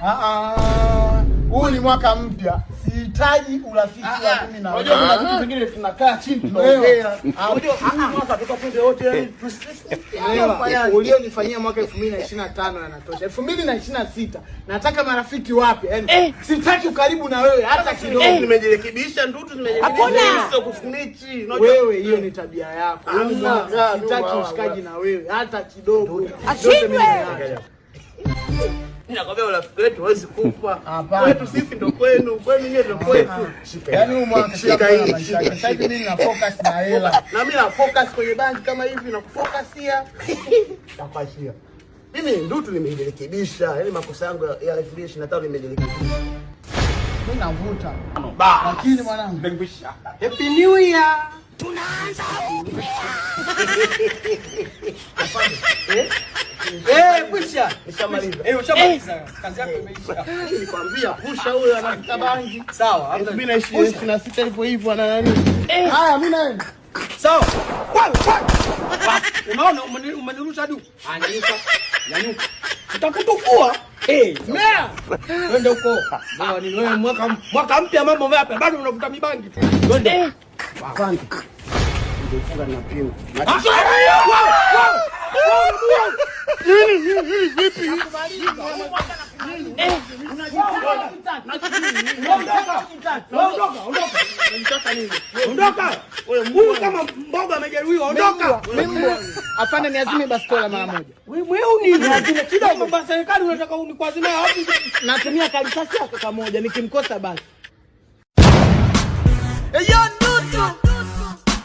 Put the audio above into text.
Ah ah. Huu ni mwaka mpya. Sihitaji urafiki wa mimi na Unajua wewe. kuna vitu vingine tunakaa chini tunaongea. Unajua huu mwaka tukapunde wote, yani Elewa, ulionifanyia mwaka 2025 yanatosha. 2026 nataka marafiki wapya. Yaani sitaki ukaribu na wewe hata kidogo. Nimejirekebisha ndutu, nimejirekebisha, sio kusnitch. Unajua Wewe hiyo ni tabia yako. Huu Hamna. mwaka sitaki ushikaji na wewe hata kidogo. Yote mimi nimeacha. Nakwambia urafiki wetu huwezi kufa. Hapana. Kwetu sisi ndo kwenu, kwenu nyinyi ndo kwetu. Yaani huu mwaka Shika hii, maisha yake. Sasa hivi mimi na focus na hela. Na mimi na focus kwenye banki kama hivi na kufocusia. Nakuachia. Mimi ndutu nimejirekebisha, yaani makosa yangu ya 2025 nimejirekebisha. Mimi navuta. Lakini mwanangu, Happy New Year. Tunaanza Eh? Eh, kwisha. Nishamaliza. Eh, ushamaliza. Kazi yako imeisha. Nilikwambia pusha huyo anavuta bangi. Sawa, hamna. 2026 hivyo hivyo ana nani? Haya mimi naenda. Sawa. Wewe, wewe. Unaona umenirusha hadi huku. Ah, nyanyuka. Nyanyuka. Nitakutufua. Eh, Mea. twende huko. Wewe ni wewe, mwaka mpya mambo mapya bado unavuta mibangi tu. Twende. Asante. Ndio na pingu. Ah, wewe, wewe. Vipi? Ondoka. Ondoka, ondoka. Unataka nini? Ondoka. Huyu kama mboga amejeruhiwa, ondoka. Mimi afande niazime bastola mara moja. Wewe nini? Kidogo basi serikali unataka unikwazimia wapi? Natumia karisasi yako kamoja nikimkosa basi. Yo, Ndutu.